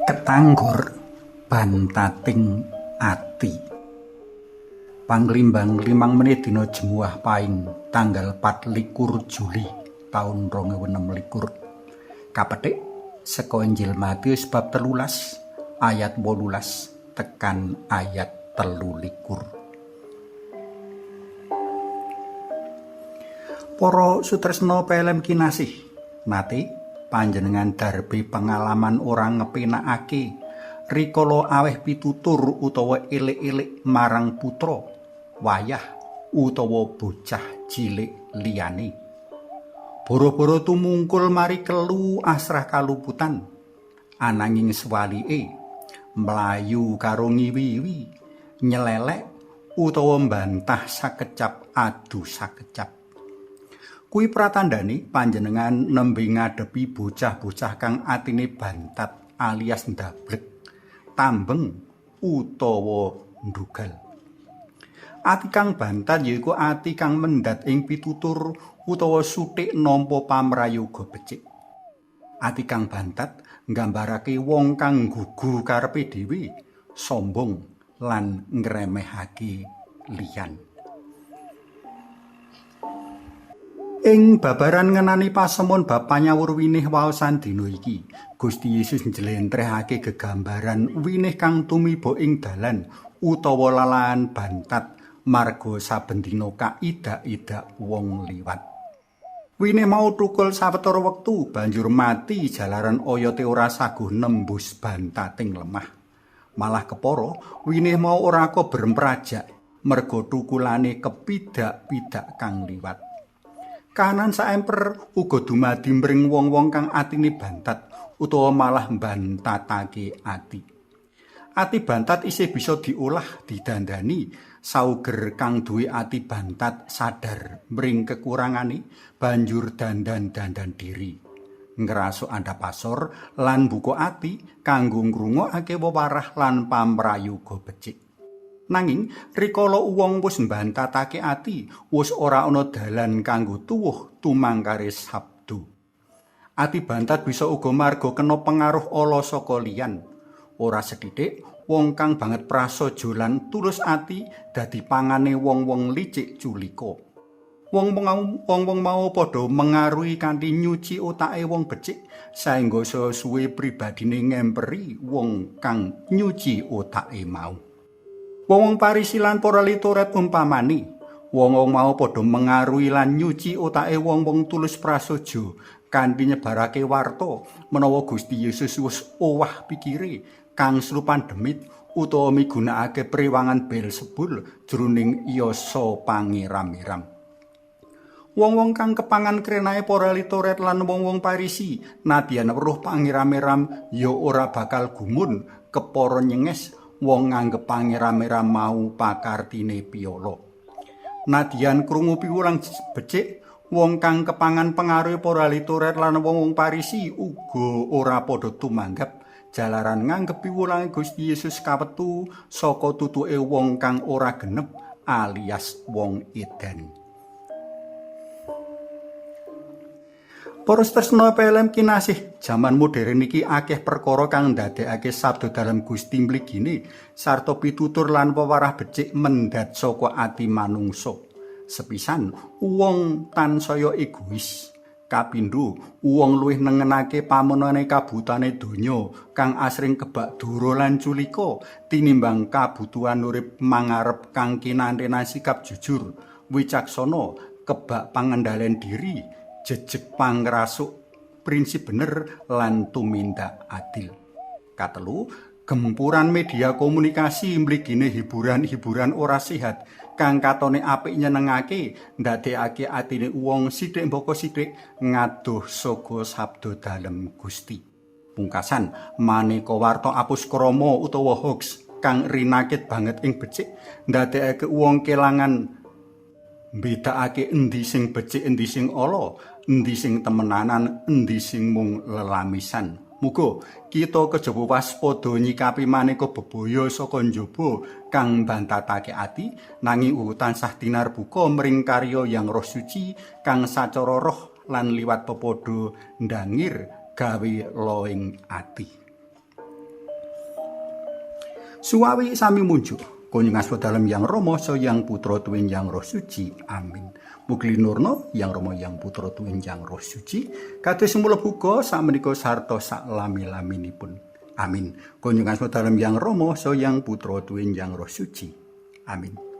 Ketanggur bantating ati. Panglimbang 5 menit dina Jemuah Paing tanggal 24 Juli taun 2026. Kapetik saka Injil Matius bab 13 ayat 18 tekan ayat 23. Para sutresna PLM kinasih, nate panjenengan darbe pengalaman ora ngepenakake rikala aweh pitutur utawa elik-elik marang putra, wayah utawa bocah cilik liyane. Boro-boro tumungkul mari kelu asrah kaluputan, ananging sewalike mlayu karo ngiwi-iwi, nyelelek utawa mbantah sakecap adu sakecap. Kuwi pratandhane panjenengan nembe ngadepi bocah-bocah kang atine bantat alias ndablek, tambeng utawa ndugal. Ati kang bantat yaiku ati kang mendhat ing pitutur utawa suthik nampa pamrayoga becik. Ati kang bantat nggambarake wong kang nggugu karepe dhewe, sombong lan ngremehake liyan. Ing babaran ngenani pasemon bab panyawur winih waosan dina iki, Gusti Yesus njlentrehake gegambaran winih kang tumiba ing dalan utawa lalahan bantat marga saben dina kaidak-idak wong liwat. Winih mau tukul sawetara wektu banjur mati jalaran oyote ora saguh nembus bantating lemah. Malah kepara, winih mau ora kobremprajak merga tukulane kepidak-pidak kang liwat. Kahanan saemper uga dumadi mring wong-wong kang atine bantat utawa malah mbantatake ati. Ati bantat isih bisa diolah, didandani, sauger kang duwe ati bantat sadar mring kekurangane banjur dandan-dandan diri. Ngrasuk andhap asor lan buka ati kanggo ngrungokake wewarah lan pamrayoga becik. Nanging rikala wong wis mbantatake ati, wis ora ana dalan kanggo tuwuh tumangkare sabdo. Ati bantat bisa uga marga kena pengaruh ala saka liyan. Ora sethithik wong kang banget prasaja lan tulus ati dadi pangane wong-wong licik culika. Wong-wong mau padha mengaruhi kanthi nyuci otake wong becik saengga saya suwe pribadine ngemperi wong kang nyuci otake mau. Wong-wong Parisi lan para ahli Taurat umpamane, wong-wong mau padha mengaruhi lan nyuci otake wong-wong tulus prasaja kanthi nyebarake warta menawa Gusti Yesus wis owah pikire kang slupan demit utawa migunakake prewangan Beelzebul jroning yasa pangeram-eram. Wong-wong kang kepangan krenae para ahli Taurat lan wong-wong Parisi nadyan weruh pangeram-eram ya ora bakal gumun kepara nyenges wong nganggep pangeram-eram mau pakartine piala. Nadyan krungu piwulang becik, wong kang kepangan pengaruhe para ahli Taurat lan wong-wong Parisi uga ora padha tumanggap jalaran nganggep piwulange Gusti Yesus kawetu saka tutuke wong kang ora genep alias wong edan. Para tresna PLM kinasih, jaman modern iki akeh perkara kang ndadekake sabda dalem Gusti mligine sarta pitutur lan wewarah becik mendhat saka ati manungsa. Sepisan, wong tansaya egois. Kapindho, wong luwih nengenake pamonane kabutane donya kang asring kebak dora lan culika tinimbang kabutuhan urip mangarep kang kinantenan sikap jujur, wicaksana, kebak pangendhalen diri, jejeg pangrasuk, prinsip bener lan tumindak adil. Katelu, gempuran media komunikasi mligine hiburan-hiburan ora sehat kang katone apik nyenengake, ndadekake atine wong sithik mbaka sithik ngadoh saka sabda dalem Gusti. Pungkasan, maneka warta apus krama utawa hoax kang rinakit banget ing becik ndadekake wong kelangan mbedakake endi sing becik, endi sing ala, endi sing temenanan, endi sing mung lelamisan. Muga kita kejaba waspada nyikapi maneka bebaya saka njaba kang mbantatake ati, nanging uga tansah tinarbuka mring karya Yang Roh Suci kang sacara roh lan liwat pepadha ndangir gawe loing ati. Suwawi sami munjuk. Kunjung asma dalem Yang Rama Yang Putra tuwin Yang Roh Suci. Amin. Mugi linurna Yang Rama Yang Putra tuwin Yang Roh Suci kados semula buka sakmenika sarta saklami-laminipun. Amin. Kunjung asma dalem Yang Rama Yang Putra tuwin Yang Roh Suci. Amin.